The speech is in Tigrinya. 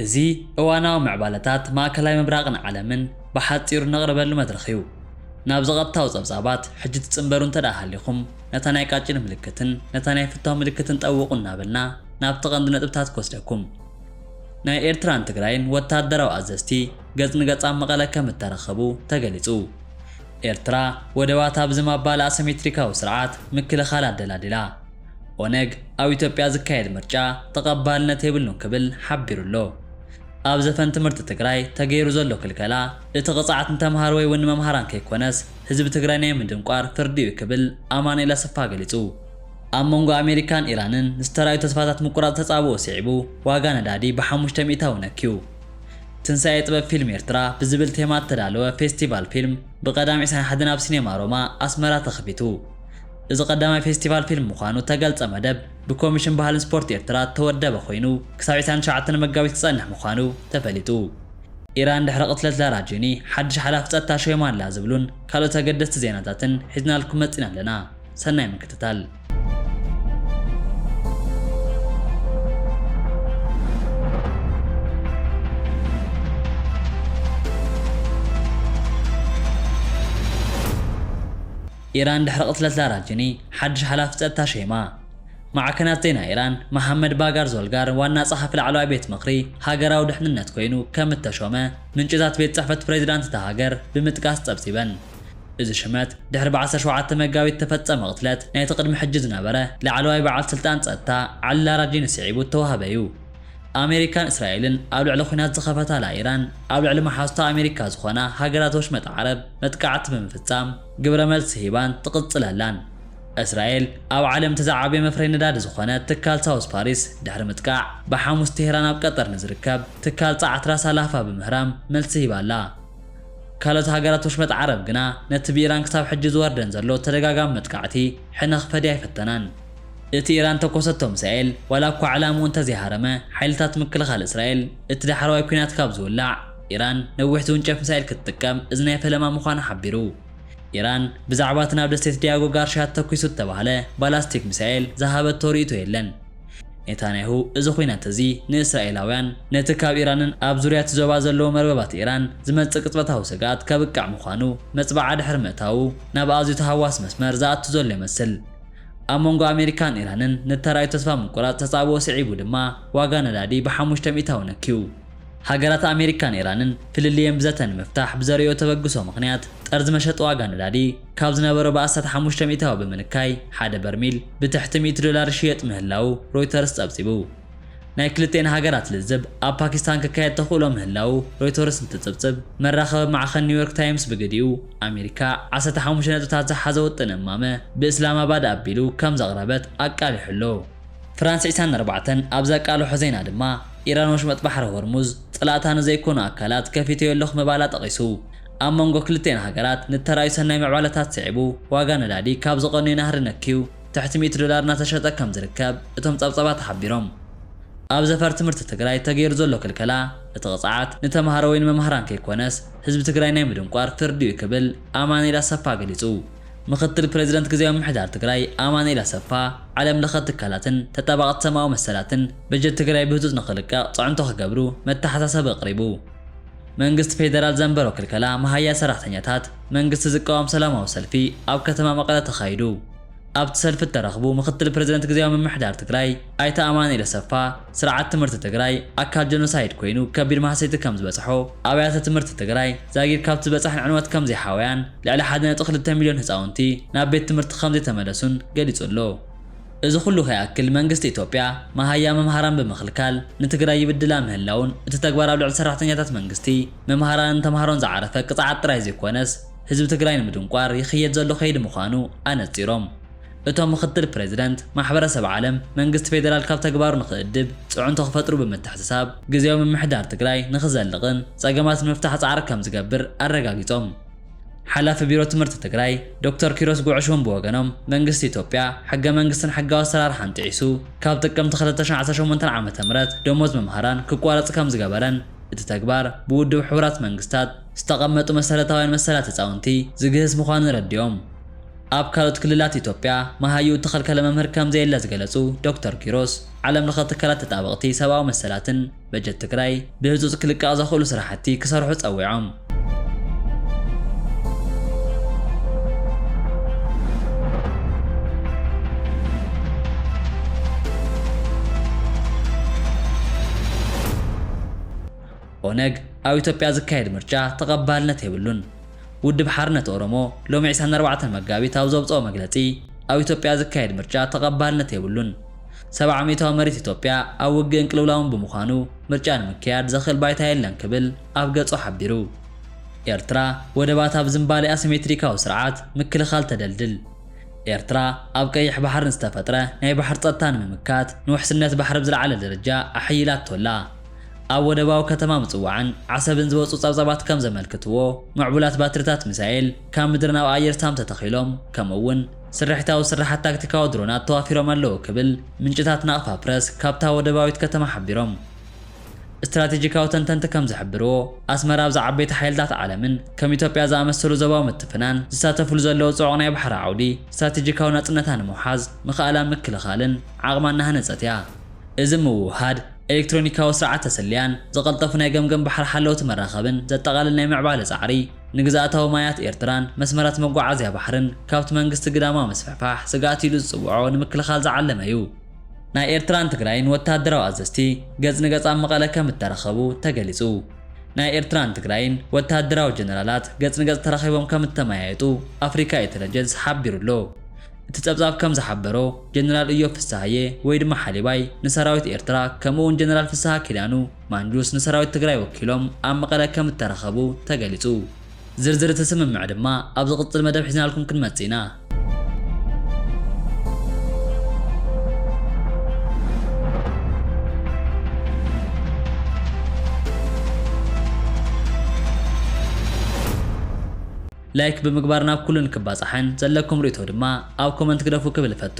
እዚ እዋናዊ ምዕባለታት ማእከላይ ምብራቕን ዓለምን ብሓጺሩ ነቕርበሉ መድረኽ እዩ። ናብ ዝቐጥታዊ ጸብጻባት ሕጂ ትጽንበሩ እንተ ደኣ ሃሊኹም፣ ነታ ናይ ቃጭል ምልክትን ነታ ናይ ፍታው ምልክትን ጠውቑ እናበልና ናብቲ ቀንዲ ነጥብታት ክወስደኩም። ናይ ኤርትራን ትግራይን ወታደራዊ ኣዘዝቲ ገጽ ንገጽ ኣብ መቐለ ከም እተረኸቡ ተገሊጹ። ኤርትራ ወደባታ ብዝማባል ኣሰሜትሪካዊ ስርዓት ምክልኻል ኣደላዲላ። ኦነግ ኣብ ኢትዮጵያ ዝካየድ ምርጫ ተቐባልነት የብሉን ክብል ሓቢሩ ኣሎ። ኣብ ዘፈን ትምህርቲ ትግራይ ተገይሩ ዘሎ ክልከላ እቲ ቅፅዓት ንተምሃሮ ወይ እውን ንመምሃራን ከይኮነስ ህዝቢ ትግራይ ናይ ምድንቋር ፍርዲ እዩ ክብል ኣማኑኤል ኣሰፋ ገሊፁ። ኣብ መንጎ ኣሜሪካን ኢራንን ዝተራእዩ ተስፋታት ምቁራፅ ተፃብኦ ስዒቡ ዋጋ ነዳዲ ብሓሙሽተ ሚእታዊ ነክዩ። ትንሳኤ ጥበብ ፊልም ኤርትራ ብዝብል ቴማ እተዳለወ ፌስቲቫል ፊልም ብቐዳም ዕስራን ሓደን ኣብ ሲኔማ ሮማ ኣስመራ ተኸፊቱ። እዚ ቀዳማይ ፌስቲቫል ፊልም ምዃኑ እተገልጸ መደብ ብኮሚሽን ባህልን ስፖርት ኤርትራ እተወደበ ኮይኑ ክሳብ ዕስራን ትሽዓተን መጋቢት ክጸንሕ ምዃኑ ተፈሊጡ። ኢራን ድሕሪ ቅትለት ላራጂኒ ሓድሽ ሓላፊ ጸጥታ ሾይማ ኣላ ዝብሉን ካልኦት ኣገደስቲ ዜናታትን ሒዝናልኩም መጺና ኣለና። ሰናይ ምክትታል። ኢራን ድሕሪ ቅትለት ላራጂኒ ሓድሽ ሓላፊ ጸጥታ ሸይማ። ማዕከናት ዜና ኢራን መሓመድ ባጋር ዞልጋር ዋና ጸሓፊ ላዕለዋይ ቤት ምኽሪ ሃገራዊ ድሕንነት ኮይኑ ከም እተሾመ ምንጭታት ቤት ጽሕፈት ፕሬዚዳንት እታ ሃገር ብምጥቃስ ጸብጺበን። እዚ ሽመት ድሕሪ ብ ዓሰርተ ሸውዓተ መጋቢት እተፈጸመ ቅትለት ናይቲ ቅድሚ ሕጂ ዝነበረ ላዕለዋይ በዓል ስልጣን ጸጥታ ዓሊ ላራጂኒ ስዒቡ እተዋህበ እዩ። ኣሜሪካን እስራኤልን ኣብ ልዕሊ ኲናት ዝኸፈታላ ኢራን ኣብ ልዕሊ መሓዙታ ኣሜሪካ ዝኾና ሃገራት ወሽመጥ ዓረብ መጥቃዕቲ ብምፍጻም ግብረ መልሲ ሂባን ትቕጽል ኣላን። እስራኤል ኣብ ዓለም እቲ ዝዓበየ መፍረይ ነዳዲ ዝኾነ ትካል ሳውዝ ፓሪስ ድሕሪ ምጥቃዕ ብሓሙስ ቴህራን ኣብ ቀጠር ንዝርከብ ትካል ጸዓት ራስ ኣል ኣህፋ ብምህራም መልሲ ሂባ ኣላ። ካልኦት ሃገራት ወሽመጥ ዓረብ ግና ነቲ ብኢራን ክሳብ ሕጂ ዝወርደን ዘሎ ተደጋጋሚ መጥቃዕቲ ሕነ ክፈድያ ኣይፈተናን። እቲ ኢራን ተኮሰቶ ሚሳኤል ዋላ እኳ ዕላምኡ እንተዘይሃረመ፣ ሓይልታት ምክልኻል እስራኤል እቲ ዳሕረዋይ ኲናት ካብ ዝውላዕ ኢራን ነዊሕ ዝውንጨፍ ሚሳኤል ክትጥቀም እዚ ናይ ፈለማ ምዃኑ ሓቢሩ። ኢራን ብዛዕባ እቲ ናብ ደሴት ዲያጎ ጋርሻ ተተኲሱ እተባህለ ባላስቲክ ሚሳኤል ዝሃበቶ ርእይቶ የለን። ኔታንያሁ እዚ ኲናት እዚ ንእስራኤላውያን ነቲ ካብ ኢራንን ኣብ ዙርያ እቲ ዞባ ዘለዎ መርበባት ኢራን ዝመጽእ ቅጽበታዊ ስግኣት ከብቅዕ ምዃኑ መጽብዓ ድሕሪ ምእታዉ ናብ ኣዝዩ ተሃዋሲ መስመር ዝኣቱ ዘሎ ይመስል። ኣብ መንጎ ኣሜሪካን ኢራንን ንተራእዩ ተስፋ ምቁራጽ ተጻብኦ ስዒቡ ድማ ዋጋ ነዳዲ ብሓሙሽተ ሚእታዊ ነክዩ። ሃገራት ኣሜሪካን ኢራንን ፍልልየን ብዘተ ንምፍታሕ ብዘርእዮ ተበግሶ ምኽንያት ጠርዚ መሸጢ ዋጋ ነዳዲ ካብ ዝነበሮ ብኣስታት ሓሙሽተ ሚእታዊ ብምንካይ ሓደ በርሚል ብትሕቲ ሚእቲ ዶላር ይሽየጥ ምህላዉ ሮይተርስ ጸብጺቡ። ናይ ክልቲኤን ሃገራት ልዝብ ኣብ ፓኪስታን ክካየድ ተኽእሎ ምህላዉ ሮይተርስ እንትጽብጽብ፣ መራኸቢ ማዕኸን ኒውዮርክ ታይምስ ብግዲኡ ኣሜሪካ ዓሰርተ ሓሙሽተ ነጥብታት ዝሓዘ ውጥን እማመ ብእስላማባድ ኣቢሉ ከም ዘቕረበት ኣቃሊሑ ኣሎ። ፍራንስ ዕስራን ኣርባዕተን ኣብ ዘቃልሖ ዜና ድማ ኢራን ወሽመጥ ባሕሪ ሆርሙዝ ጸላእታ ንዘይኮኑ ኣካላት ከፊተዮ ኣለኹ ምባላ ጠቒሱ፣ ኣብ መንጎ ክልቲኤን ሃገራት ንተራእዩ ሰናይ ምዕባለታት ስዒቡ ዋጋ ነዳዲ ካብ ዝቐንዩ ናህሪ ነክዩ ትሕቲ ሚእቲ ዶላር እናተሸጠ ከም ዝርከብ እቶም ጸብጻባት ሓቢሮም። ኣብ ዘፈር ትምህርቲ ትግራይ ተገይሩ ዘሎ ክልከላ እቲ ቅፅዓት ንተምሃሮ ወይ ንመምሃራን ከይኮነስ ህዝቢ ትግራይ ናይ ምድንቋር ፍርዲ እዩ ክብል ኣማኑኤል ኣሰፋ ገሊፁ። ምክትል ፕሬዚደንት ግዜያዊ ምምሕዳር ትግራይ ኣማኑኤል ኣሰፋ ዓለም ለኸ ትካላትን ተጣባቕቲ ሰብኣዊ መሰላትን በጀት ትግራይ ብህፁፅ ንኽልቀቕ ፅዕንቶ ክገብሩ መተሓሳሰቢ ኣቕሪቡ። መንግስቲ ፌደራል ዘንበሮ ክልከላ መሃያ ሰራሕተኛታት መንግስቲ ዝቃወም ሰላማዊ ሰልፊ ኣብ ከተማ መቐለ ተኻይዱ። ኣብቲ ሰልፊ እተረኽቡ ምክትል ፕሬዚደንት ግዜያዊ ምምሕዳር ትግራይ ኣይተ ኣማኑኤል ኣሰፋ፣ ስርዓት ትምህርቲ ትግራይ ኣካል ጀኖሳይድ ኮይኑ ከቢድ ማህሰይቲ ከም ዝበፅሖ፣ ኣብያተ ትምህርቲ ትግራይ ዛጊድ ካብቲ ዝበፅሐን ዕንወት ከም ዘይሓወያን፣ ልዕሊ ሓደ ነጥቢ ክልተ ሚልዮን ህፃውንቲ ናብ ቤት ትምህርቲ ከም ዘይተመለሱን ገሊፁ ኣሎ። እዚ ኩሉ ከይኣክል መንግስቲ ኢትዮጵያ መሃያ መምሃራን ብምኽልካል ንትግራይ ይብድላ ምህላውን እቲ ተግባር ኣብ ልዕሊ ሰራሕተኛታት መንግስቲ፣ መምሃራንን ተምሃሮን ዝዓረፈ ቅፅዓት ጥራይ ዘይኮነስ ህዝቢ ትግራይ ንምድንቋር ይኽየድ ዘሎ ከይዲ ምዃኑ ኣነፂሮም። እቶም ምኽትል ፕሬዚደንት ማሕበረሰብ ዓለም መንግስቲ ፌዴራል ካብ ተግባሩ ንኽእድብ ፅዕንቶ ክፈጥሩ ብምትሕስሳብ ግዜያዊ ምምሕዳር ትግራይ ንኽዘልቕን ፀገማት ንምፍታሕ ፃዕሪ ከም ዝገብር ኣረጋጊፆም። ሓላፊ ቢሮ ትምህርቲ ትግራይ ዶክተር ኪሮስ ጉዕሽ እውን ብወገኖም መንግስቲ ኢትዮጵያ ሕገ መንግስትን ሕጋዊ ኣሰራርሓን ጥዒሱ ካብ ጥቅምቲ ክልተ ሺሕ ዓሰርተ ሸሞንተ ዓመተ ምህረት ደሞዝ መምሃራን ክቋረፅ ከም ዝገበረን እቲ ተግባር ብውድብ ሕቡራት መንግስታት ዝተቐመጡ መሰረታውያን መሰላት ህፃውንቲ ዝግህስ ምዃኑ ረዲኦም። ኣብ ካልኦት ክልላት ኢትዮጵያ መሃይኡ እተኸልከለ መምህር ከም ዘየለ ዝገለጹ ዶክተር ኪሮስ፣ ዓለም ለኸ ትካላት ተጣበቕቲ ሰብኣዊ መሰላትን በጀት ትግራይ ብህጹጽ ክልቀቕ ዘኽእሉ ስራሕቲ ክሰርሑ ጸዊዖም። ኦነግ ኣብ ኢትዮጵያ ዝካየድ ምርጫ ተቐባልነት የብሉን። ውድብ ሓርነት ኦሮሞ ሎሚ ዕስራን ኣርባዕተን መጋቢት ኣብ ዘውፅኦ መግለፂ፣ ኣብ ኢትዮጵያ ዝካየድ ምርጫ ተቐባልነት የብሉን። ሰብዓ ሚእታዊ መሬት ኢትዮጵያ ኣብ ውግእን ቅልውላውን ብምዃኑ፣ ምርጫ ንምክያድ ዘኽእል ባይታ የለን ክብል ኣብ ገጹ ሓቢሩ። ኤርትራ ወደባት ኣብ ዝንባሌ ኣሲሜትሪካዊ ስርዓት ምክልኻል ተደልድል። ኤርትራ ኣብ ቀይሕ ባሕሪ ንዝተፈጥረ ናይ ባሕሪ ጸጥታ ንምምካት፣ ንውሕስነት ባሕሪ ብዝለዓለ ደረጃ ኣሐይላቶ ኣላ። ኣብ ወደባዊ ከተማ ምጽዋዕን ዓሰብን ዝወጹ ጸብጻባት ከም ዘመልክትዎ፣ ምዕቡላት ባትሪታት ሚሳኤል ካብ ምድሪ ናብ ኣየር ሳም ተተኺሎም፣ ከምኡ እውን ስርሒታዊ ስርሓት ታክቲካዊ ድሮናት ተዋፊሮም ኣለዉ ክብል ምንጭታት ናቕፋ ፕረስ ካብታ ወደባዊት ከተማ ሓቢሮም። ስትራቴጂካዊ ተንተንቲ ከም ዝሕብርዎ፣ ኣስመራ ኣብዛ ዓበይቲ ሓይልታት ዓለምን ከም ኢትዮጵያ ዝኣመሰሉ ዞባዊ ምትፍናን ዝሳተፍሉ ዘለዉ ጽዑቕ ናይ ባሕሪ ዓውዲ፣ ስትራቴጂካዊ ናጽነታ ንምውሓዝ ምኽኣላ ምክልኻልን ዓቕማ እናሃነጸት እያ። እዚ ምውህሃድ ኤሌክትሮኒካዊ ስርዓት ተሰልያን ዝቐልጠፉ ናይ ገምገም ባሕሪ ሓለውቲ መራኸብን ዘጠቓልል ናይ ምዕባለ ጻዕሪ፣ ንግዝኣታዊ ማያት ኤርትራን መስመራት መጓዓዝያ ባሕርን ካብቲ መንግስቲ ግዳማዊ ምስፍሕፋሕ ስግኣት ኢሉ ዝጽውዖ ንምክልኻል ዝዓለመ እዩ። ናይ ኤርትራን ትግራይን ወተሃደራዊ ኣዘዝቲ ገጽ ንገጽ ኣብ መቐለ ከም እተራኸቡ ተገሊጹ። ናይ ኤርትራን ትግራይን ወተሃደራዊ ጀነራላት ገጽ ንገጽ ተራኺቦም ከም እተመያየጡ ኣፍሪካ ኢንተለጀንስ ሓቢሩ ኣሎ። እቲ ጸብጻብ ከም ዝሓበሮ፣ ጀነራል እዮብ ፍስሃየ ወይ ድማ ሓሊባይ ንሰራዊት ኤርትራ፣ ከምኡ እውን ጀነራል ፍስሃ ኪዳኑ ማንጁስ ንሰራዊት ትግራይ ወኪሎም ኣብ መቐለ ከም እተራኸቡ ተገሊጹ። ዝርዝር እቲ ስምምዕ ድማ ኣብ ዝቕጽል መደብ ሒዝናልኩም ክንመጽእ ኢና። ላይክ ብምግባር ናብ ኩሉ ንክባጻሕን ዘለኩም ርእይቶ ድማ ኣብ ኮመንት ግደፉ ክብል እፈቱ።